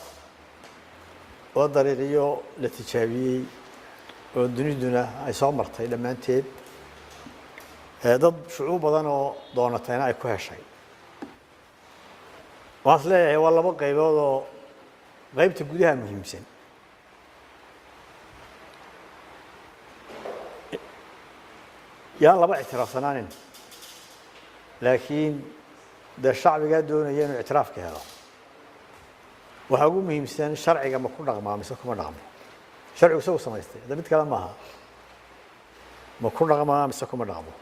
waa dariiqyo la tijaabiyey oo duniduna ay soo martay dhammaanteed, dad shucuub badan oo doonatayna ay ku heshay. Waxaan is leeyahay waa laba qaybood oo qaybta gudaha muhiimsan. Yaan laba ictiraafsanaanin, laakiin dee shacbigaa doonaya inuu ictiraafka helo, waxaa ugu muhiimsan sharciga ma ku dhaqmaa mise kuma dhaqmo. Sharcigu isagu samaystay hadda mid kale maaha. Ma ku dhaqmaa mise kuma dhaqmo?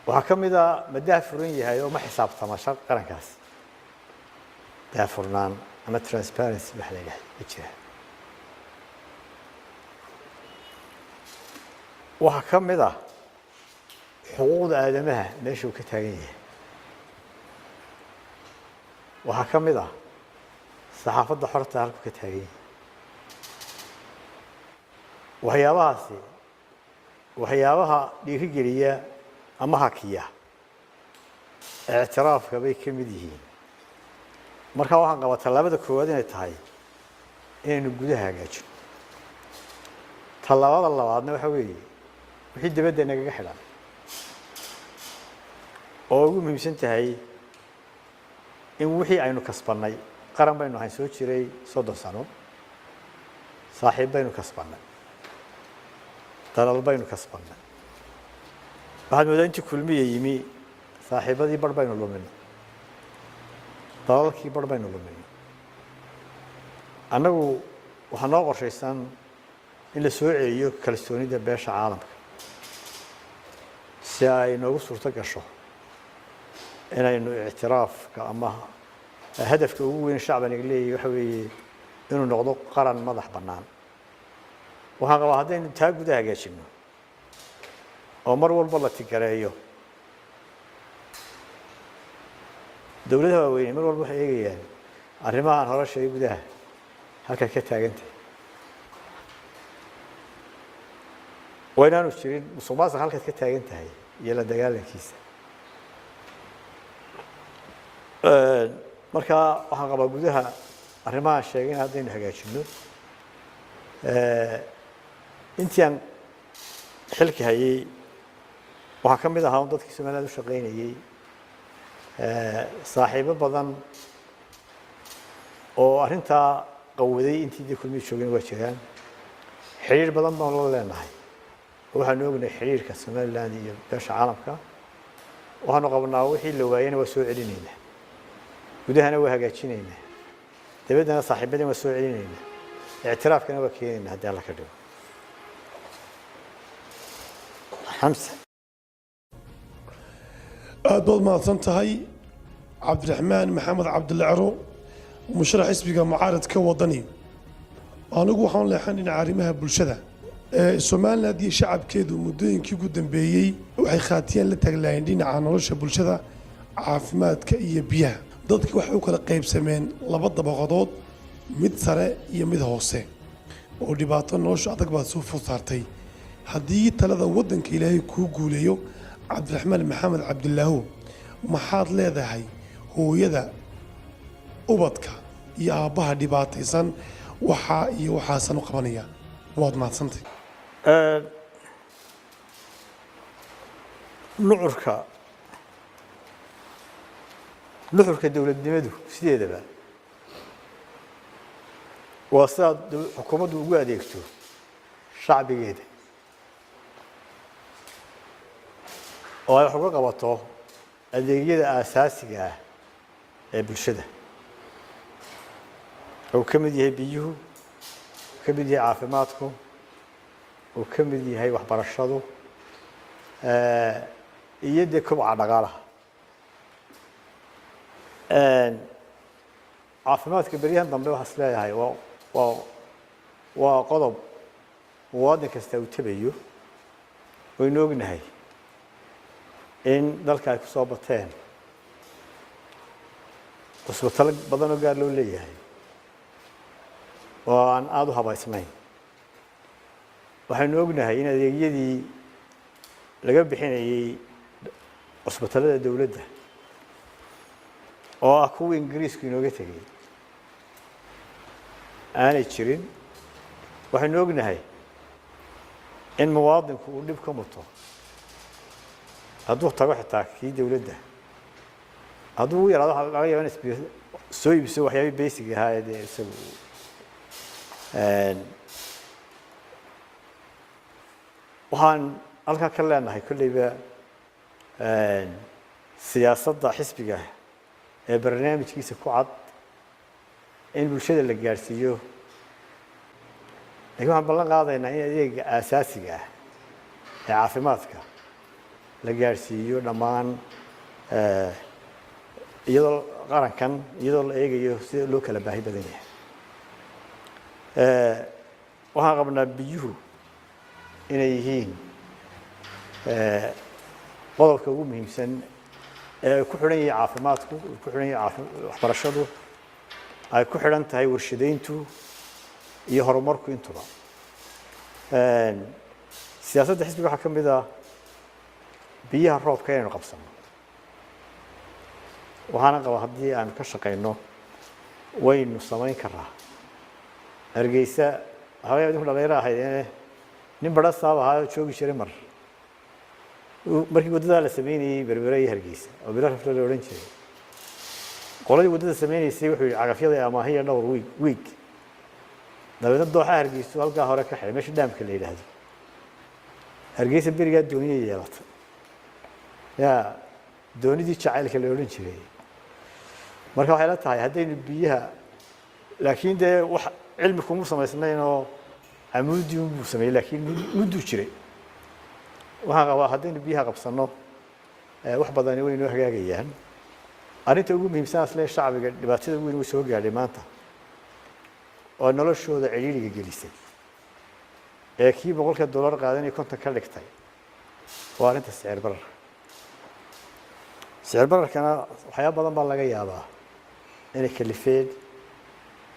Waxaa ka mid a, ma daahfuran yahay oo ma xisaabtama shar qarankaas? Daahfurnaan ama transparency waxa la yidhahda ma jira? Waxaa ka mid ah xuquuqda aadamaha meesha uu ka taagan yahay. Waxaa ka mid ah saxaafadda xorta halkuu ka taagan yahay. Waxyaabahaasi waxyaabaha dhiirigeliya ama hakiya ictiraafka bay ka mid yihiin. Marka waxaan qabaa tallaabada koowaad inay tahay inaynu gudaha hagaajino. Tallaabada labaadna waxa weeye wixii dibadda nagaga xidhan, oo ugu muhiimsan tahay in wixii aynu kasbannay. Qaran baynu ahayn soo jiray 30 sano, saaxiib baynu kasbannay, dalal baynu kasbannay. Waxaad moodaa intii Kulmiya yimi saaxiibadii bar baynu luminay, dalalkii bar baynu luminay. Annagu waxaa noo qorshaysan in la soo celiyo kalsoonida beesha caalamka, si ay noogu suurto gasho inaynu ictiraafka ama hadafka ugu weyn shacbaniga leeyahy waxa weeye inuu noqdo qaran madax bannaan. Waxaan qabaa haddaynu taa gudaha hagaajinno oo mar walba la tigareeyo, dowladaha waaweyne mar walba waxay eegayaan arrimahan hore sheegay, gudaha halkaad ka taagantahay. Waa inaanu jirin musuq maasuq, halkaad ka taagan tahay iyo la dagaalankiisa. Marka waxaan qabaa gudaha arrimahan sheegay in haddaynu hagaajinno. Intii aan xilka hayay waxaa ka mid ahaa un dadkii Somaliland u shaqaynayey, saaxiibo badan oo arrintaa qawaday intii dee Kulmiyi joogeen waa jiraan. Xidhiir badan baan la leenahay oo waxaanu ognahay xidhiirka Somaliland iyo beesha caalamka. Waxaanu qabnaa wixii la waayena waa soo celinaynaa, gudahana waa hagaajinaynaa, dabaddana saaxiibadina waa soo celinaynaa, ictiraafkana waa keenaynaa haddii Alla ka dhigo. Xamsa. Aad baad mahadsan tahay, Cabdiraxmaan Maxamed Cabdille Ciro, musharax xisbiga mucaaradka Wadani. Anigu waxaan leexan dhinaca arrimaha bulshada ee Somaliland iyo shacabkeedu. Muddooyinkii ugu dambeeyey waxay khaatiyaan la taaglaayeen dhinaca nolosha bulshada, caafimaadka iyo biyaha. Dadka waxay u kala qaybsameen laba dabaqadood, mid sare iyo mid hoose, oo dhibaato nolosha adag baad soo food saartay. Haddii talada waddanka Ilaahay kuu guuleeyo, Cabdiraxmaan Maxamed Cabdilaahu, maxaad leedahay hooyada ubadka iyo aabbaha dhibaataysan? Waxaa iyo waxaasan u qabanaya. Waad mahadsantay. Nuxurka dowladnimadu sideedaba waa sidaad xukuumaddu ugu adeegto shacbigeeda oo ay wax uga qabato adeegyada aasaasiga ah ee bulshada, uu ka mid yahay biyuhu, uu ka mid yahay caafimaadku, uu ka mid yahay waxbarashadu iyo dee kobca dhaqaalaha. Caafimaadka beryahan dambe waxaa is leeyahay waa qodob muwaadin kasta uu tabayo. Waynu ognahay in dalka ay ku soo bateen cusbitalo badan oo gaar loo leeyahay oo aan aada u habaysnayn. Waxaynu ognahay in adeegyadii laga bixinayey cusbitalada dowladda, oo ah kuwii Ingiriisku inooga tegey, aanay jirin. Waxaynu ognahay in muwaadinku uu dhib ka muto hadduu tago xitaa kii dowladda. Hadduu ugu yaraado, waxaa laga yaaba in soo iibso waxyaabihii basic ahaa ee dee isagu. Waxaan halkaa ka leenahay kolleyba siyaasadda xisbiga ee barnaamijkiisa ku cad in bulshada la gaadhsiiyo, lakiin waxaan ballan qaadaynaa in adeega aasaasiga ah ee caafimaadka la gaadhsiiyo dhammaan, iyadoo qarankan, iyadoo la eegayo sida loo kala baahi badan yahay. Waxaan qabnaa biyuhu inay yihiin qodobka ugu muhiimsan ee ay ku xidhan yihiin caafimaadku, ay ku xidhan yihiin waxbarashadu, ay ku xidhan tahay warshadayntu iyo horumarku intuba. Siyaasadda xisbiga waxaa ka mid ah biyaha roobka inaynu qabsano. Waxaana qabaa haddii aanu ka shaqayno waynu samayn karaa. Hargeysa waxaa laga yaaba idinku dhalinyaro ahayd, nin badha saab ahaa oo joogi jiray mar markii waddadaa la sameynayey Berbere iyo Hargeysa oo Bilo Rafle la odhan jiray. Qoladii waddada sameynaysay wuxuu yidhi cagafyada amaahiya dhowr wiig. Dabeedna dooxa Hargeysu halkaa hore ka xidhay, meesha dhaamka la yidhaahdo. Hargeysa berigaa dooniya yeelatay, yaa doonidii jacaylka la odhan jiray. Marka waxay la tahay haddaynu biyaha, laakiin dee wax cilmi kuma samaysnayn oo camuudii unbuu sameeyey, laakiin mudduu jiray. Waxaan qabaa haddaynu biyaha qabsanno, wax badani way noo hagaagayaan. Arrinta ugu muhiimsan asle shacbiga dhibaatada ugu weyn way soo gaadhay maanta oo noloshooda cidhiidhiga gelisay ee kii $100 qaadanaya 50 ka dhigtay waa arrinta sicir bararka. Sicir bararkana waxyaaba badan baa laga yaabaa inay kalifeen.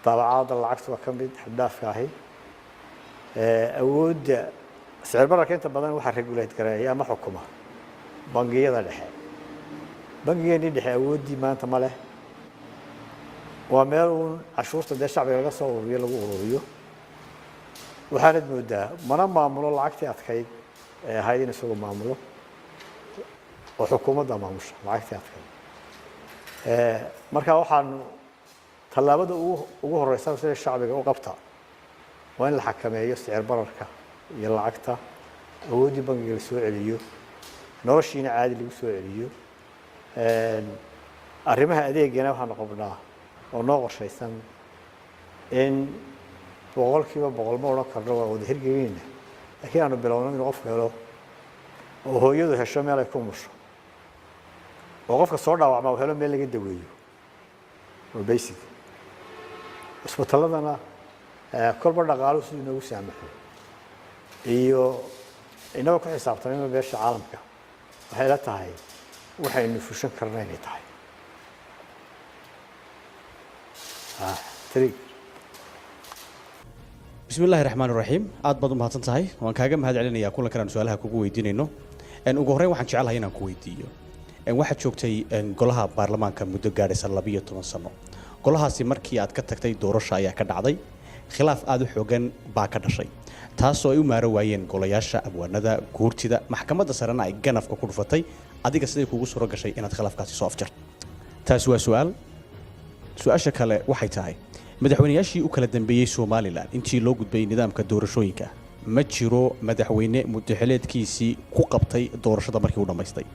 Daabacaadda lacagtu waa ka mid xaddhaafka ahi. Awoodda sicir bararka inta badan waxaa regulate gareeya ama xukuma bangiyada dhexe. Bangigeenii dhexe awooddii maanta ma leh. Waa meel uun cashuurta dee shacbiga laga soo ururiyo lagu ururiyo. Waxaanad moodaa mana maamulo lacagtii adkayd ee ahayd in isagu maamulo, oo xukuumadda maamusha lacagtii adkayd. Marka waxaanu tallaabada ugu horeysa sida shacbiga u qabta waa in la xakameeyo sicir bararka iyo lacagta, awooddii bangiga la soo celiyo, noloshiina caadi lagu soo celiyo. Arrimaha adeegana waxaanu qabnaa oo noo qorshaysan in 100% ma odhan karno waa wada hirgelinayna, laakiin aanu bilowno inuu qofku helo oo hooyadu hesho meel ay ku umusho, oo qofka soo dhaawacma uu helo meel laga daweeyo oo basic. Cusbitaladana kolba dhaqaaluhu siduu inoogu saamaxo iyo inagoo ku xisaabtamayba beesha caalamka, waxay la tahay waxaynu fushan karna inay tahay. Bismi illaahi raxmaan raxiim. Aad baad u mahadsan tahay, waan kaaga mahad celinayaa kulankan aan su-aalaha kugu weydiinayno. Ugu horreyn waxaan jecelahay inaan ku weydiiyo, waxaad joogtay golaha baarlamaanka muddo gaadhaysa 12 sano. Golahaasi markii aad ka tagtay doorasho ayaa ka dhacday, khilaaf aada u xoogan baa ka dhashay, taasoo ay u maaro waayeen golayaasha abwaanada, guurtida, maxkamadda sarena ay ganafka ku dhufatay. Adiga siday kugu suuro gashay inaad khilaafkaasi soo afjarto? Taasi waa su-aal. Su-aasha kale waxay tahay, madaxweynayaashii u kala dambeeyey Somalilan intii loo gudbay nidaamka doorashooyinka, ma jiro madaxweyne muddaxileedkiisii ku qabtay doorashada markii uu dhammaystay.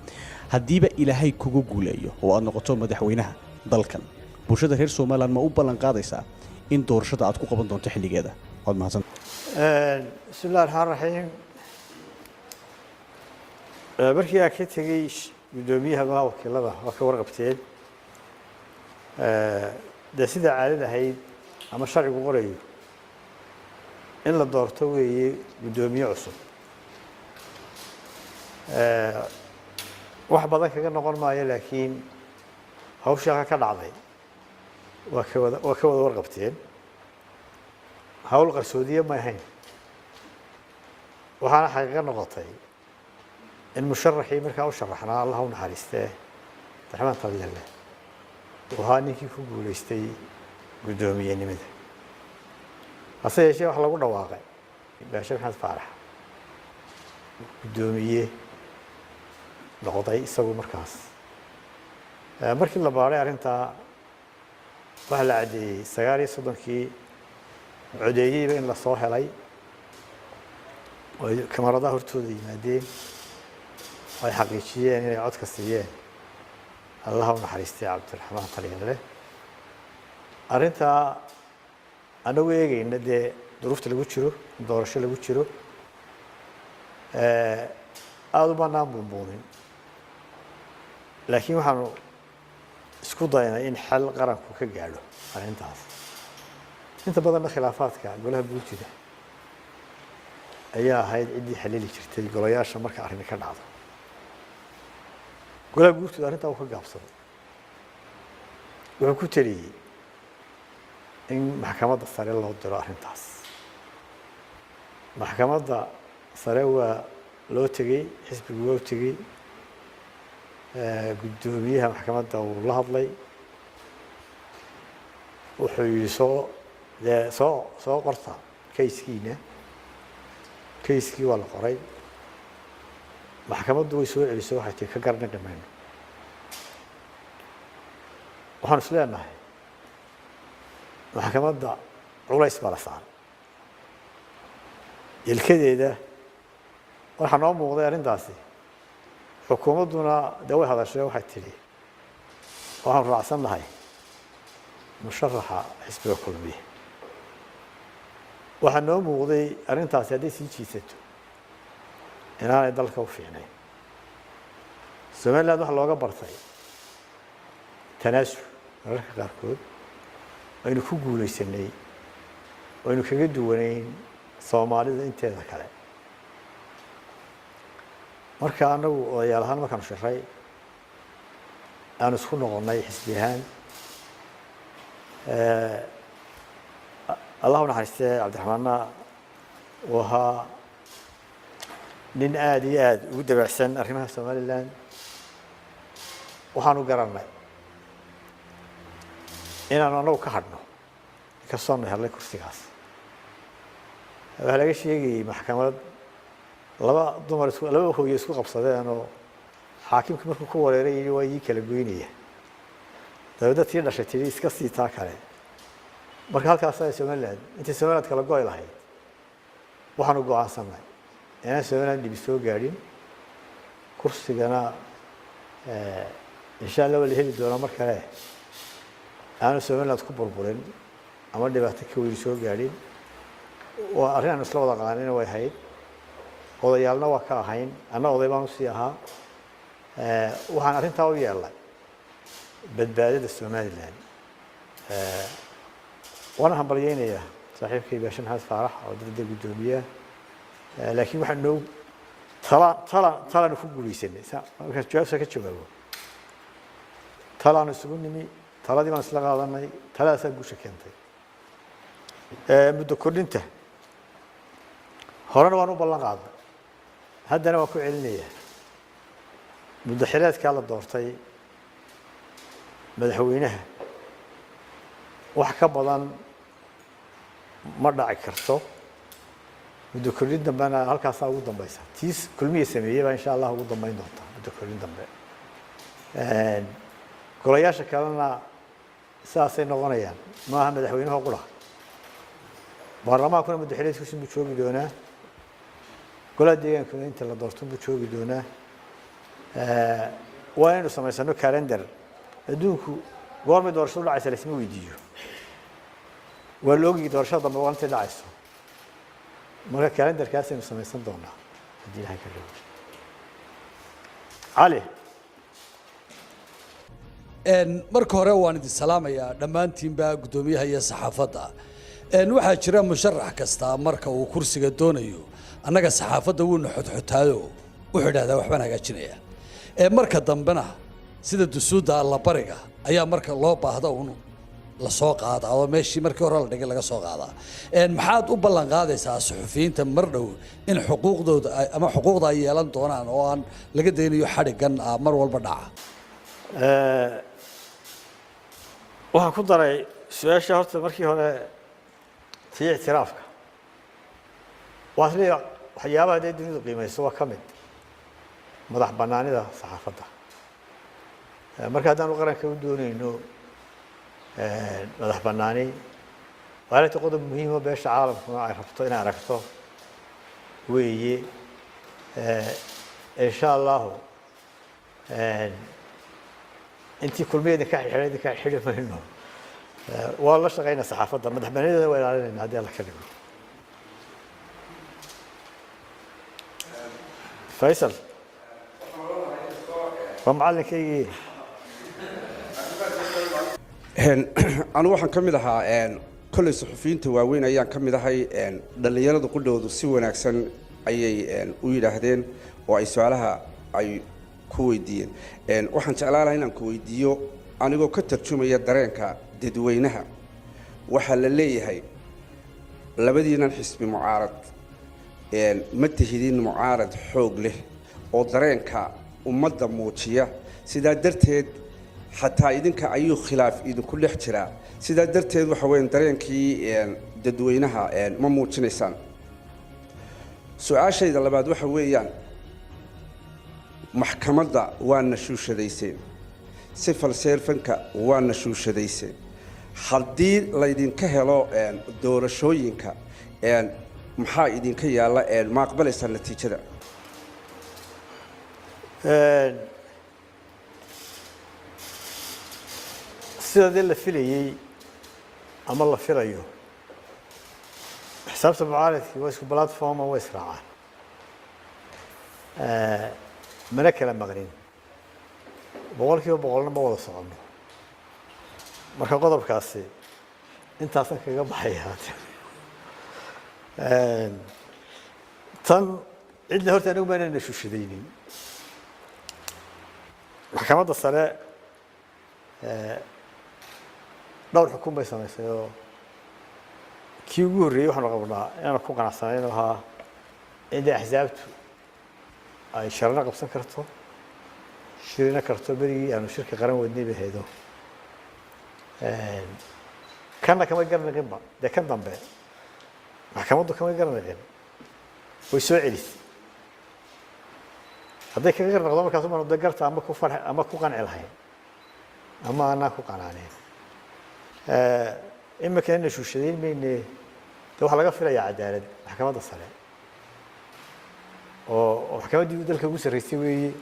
Haddiiba Ilaahay kugu guuleeyo oo aad noqoto madaxweynaha dalkan, bulshada reer Somalilan ma u ballan qaadaysaa in doorashada aad ku qaban doonto xilligeeda? Waad mahadsan. Bismi illahi raxmaan raxiim. Markii aan ka tegey guddoomiyaha golaha wakiilada, waa ka warqabteen. Dee sidaa caadada ahayd ama sharcigu qorayo in la doorto weeye guddoomiye cusub. Wax badan kaga noqon maayo, laakiin hawshii halka ka dhacday waa ka wada warqabteen. Hawl qarsoodiye may ahayn, waxaana xaqiiqo noqotay in musharaxii markaa u sharaxnaa, Allah u naxariistee, Cabdiraxmaan Talyalle, uu ahaa ninkii ku guulaystay guddoomiyenimada. Hase yeeshee wax lagu dhawaaqay Baashe Maxamed Faarax guddoomiye noqday isagu. Markaas markii la baaray arrintaa, waxaa la caddeeyey 39-kii codeeyeyba in lasoo helay oo ay kamaradaha hortooda yimaadeen oo ay xaqiijiyeen inay codka siiyeen, Allaha u naxariistay, Cabdiraxmaan Talyanle. Arrintaa annagu eegayna dee duruufta lagu jiro, doorasho lagu jiro, aada u banaan buunbuunin, laakiin waxaanu isku daynay in xal qaranku ka gaadho arrintaas. Inta badanna khilaafaadka golaha guurtida ayaa ahayd ciddii xalili jirtay golayaasha marka arrini ka dhacdo. Golaha guurtida arrintaa uu ka gaabsaday, wuxuu ku teliyey in maxkamadda sare loo diro arrintaas. Maxkamadda sare waa loo tegey, xisbigu waa u tegey, guddoomiyaha maxkamadda uu la hadlay, wuxuu yidhi soo dee soo qorta kayskiina. Kayskii waa la qoray, maxkamaddu way soo celisay, waxay tihi ka garnaqi mayno. Waxaanu is leenahay maxkamadda culays baa la saaray ilkadeeda. Waxaa noo muuqday arrintaasi. Xukuumadduna dee way hadashay, waxay tidhi waxaanu raacsan nahay musharaxa xisbiga Kulmiye. Waxaa noo muuqday arrintaasi hadday sii jiisato inaanay dalka u fiicnayn. Somaliland waxa looga bartay tanaasul mararka qaarkood aynu ku guulaysanay, aynu kaga duwanayn Soomaalida inteeda kale. Marka annagu odayaal ahaan markaanu shiray, aanu isku noqonnay xisbi ahaan, Allah u naxariistee, Cabdiraxmaanna uu ahaa nin aada iyo aada ugu dabacsan arrimaha Somaliland, waxaanu garannay inaanu annagu ka hadhno inkastoonu helnay kursigaas. Waxaa laga sheegayey maxkamad laba dumar isku, laba hooye isku qabsadeen oo xaakimkii markuu ku wareeray yidhi waa ii kala goynaya, dabeedna tii dhashay tidhi iska sii taa kale. Marka halkaas ay Somaliland intay Somaliland kala go'i lahayd, waxaanu go'aansanay inaan Somaliland dhibi soo gaadhin. Kursigana insha Allah waa la heli doonaa mar kale, aanu Somaliland ku burburin ama dhibaato ka weyni soo gaadhin. Waa arrin aanu isla wada qaanina way ahayd, odayaalna waa ka ahayn, anna oday baan usii ahaa. Waxaan arrintaa u yeelnay badbaadada Somaliland. Waana hambalyeynayaa saaxiibkay Baashe Maxamed Faarax oo dadda guddoomiyaha, laakiin waxaan noo tala tala talaanu ku guulaysanay. Markaas jawaabta ka jawaabo, talaanu isugu nimi, taladii baan isla qaadanay, taladaasaa guusha keentay. Muddo kordhinta horena waan u ballan qaadnay, haddana waan ku celinayaa. Muddo xileedkaa la doortay madaxweynaha wax ka badan ma dhaci karto. Muddo kordhin dambena halkaasaa ugu dambaysa. Tiis Kulmiya sameeyey baa insha Allah ugu dambeyn doonta muddo kordhin dambe. Golayaasha kalena sidaasay noqonayaan. Maaha madaxweynaha qura, baarlamaankuna muddo xileedkiisu buu joogi doonaa, golaha deegaankuna inta la doorto buu joogi doonaa. Waa inaynu samaysano calendar. Adduunku goormay doorashadu dhacaysa laisma weydiiyo, waa la ogyi doorashada dambe waa intay dhacayso. Marka calendarkaasaynu samaysan doonaa haddii Ilahay ka dhigo. Cali. Marka hore waan idin salaamayaa dhammaantiinba, guddoomiyaha iyo saxaafadda. Waxaa jira musharax kasta marka uu kursiga doonayo annaga saxaafadda wuuna xodxotaayo, wuxuu idhahdaa waxbaan hagaajinayaa. Marka dambena sida dusuudda allabariga ayaa marka loo baahda uun la soo qaadaa oo meeshii markii hore la dhigay laga soo qaadaa. Maxaad u ballan qaadaysaa suxufiyiinta mar dhow in xuquuqdooda ama xuquuqda ay yeelan doonaan oo aan laga daynayo xadhiggan mar walba dhaca? Waxaan ku daray su-aasha horta markii hore tii ictiraafka. Waan is leeyahay waxyaabaha dee dunidu qiimayso waa ka mid madax bannaanida saxaafadda. Marka haddaanu qaranka u doonayno madax bannaani, waa arrinta qodob muhiim oo beesha caalamkuna ay rabto inay aragto weeye. Insha Allahu intii kulmiya idinka xidhay idinka xidhi mayno. Waa la shaqaynaa saxaafadda, madax bannaanidana waa ilaalinayna haddii Alla ka dhigo. Faysal waa macallinkaygii. Anigu waxaan ka mid ahaa kolley suxufiyiinta waaweyn ayaan ka mid ahay. Dhallinyaradu qudhoodu si wanaagsan ayay u yidhaahdeen oo ay su-aalaha ay ku weydiiyeen. Waxaan jeclaan lahaa inaan ku weydiiyo anigoo ka tarjumaya dareenka dadweynaha. Waxaa la leeyahay labadiinan xisbi mucaarad ma tihidin mucaarad xoog leh oo dareenka ummadda muujiya, sidaa darteed xataa idinka ayuu khilaaf idinku dhex jiraa, sidaa darteed waxa weyan dareenkii dadweynaha ma muujinaysaan. Su-aashayda labaad waxa weeyaan, maxkamadda waa nashuushadayseen, civil servanka waa nashuushadayseen, haddii laydinka helo doorashooyinka maxaa idinka yaalla? Ma aqbalaysaa natiijada? Sida dee la filayey ama la filayo, xisaabta mucaaradkii waa isku platforma, way israacaan, mana kala maqnin, 100%na ma wada soconno. Marka qodobkaasi intaasan kaga baxaya. Tan cidna horta anigu maanaan nashuushadaynin. Maxkamadda sare dhowr xukun bay samaysay oo kii ugu horreeyey waxaanu qabnaa inaanu ku qanacsanayn ahaa in dee axsaabtu ay sharana qabsan karto, shirina karto. Berigii aanu shirka qaran wadnay bay haydo, kanna kama garnaqinba. Dee kan dambe maxkamaddu kama garnaqin, way soo celisay. Hadday kaga garnaqdo markaas umaanu dee garta ama ku farx ama ku qanci lahayn ama aanaan ku qanaaneyn. Imika ina shuushadayn mayne, de waxaa laga filayaa cadaalad maxkamadda sare oo maxkamaddii dalka ugu sarreysay weeye.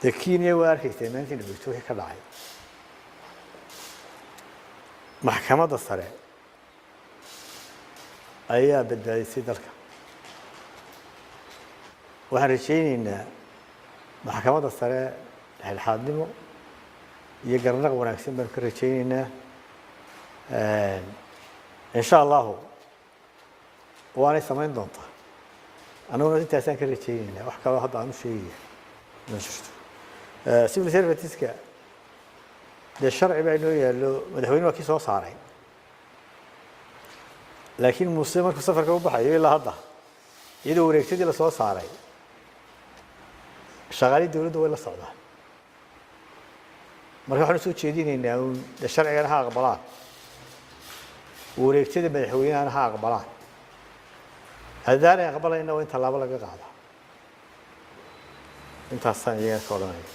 Dee Kenya waa arkaysay maalintii dhaweyto wixii ka dhacay. Maxkamadda sare ayaa badbaadisay dalka. Waxaan rajaynaynaa maxkamadda sare dhexdhexaadnimo iyo garnaq wanaagsan baanu ka rajaynaynaa, insha Allahu waanay samayn doontaa. Annaguna intaasaan ka rajaynaynaa, wax kaloo hadda aan u sheegaya ma jirto. Civil serviceska dee sharci baa inoo yaallo, madaxweyne waa kii soo saaray, laakiin Muuse markuu safarka u baxayo ilaa hadda iyadoo wareegtadii lasoo saaray shaqaalihii dowladda way la socdaan. Marka waxaan usoo jeedinaynaa uun dee sharcigana ha aqbalaan, wareegtada madaxweynahana ha aqbalaan. Haddaanay aqbalayna waa in tallaabo laga qaadaa. Intaasaan iyagana ka odhanaya.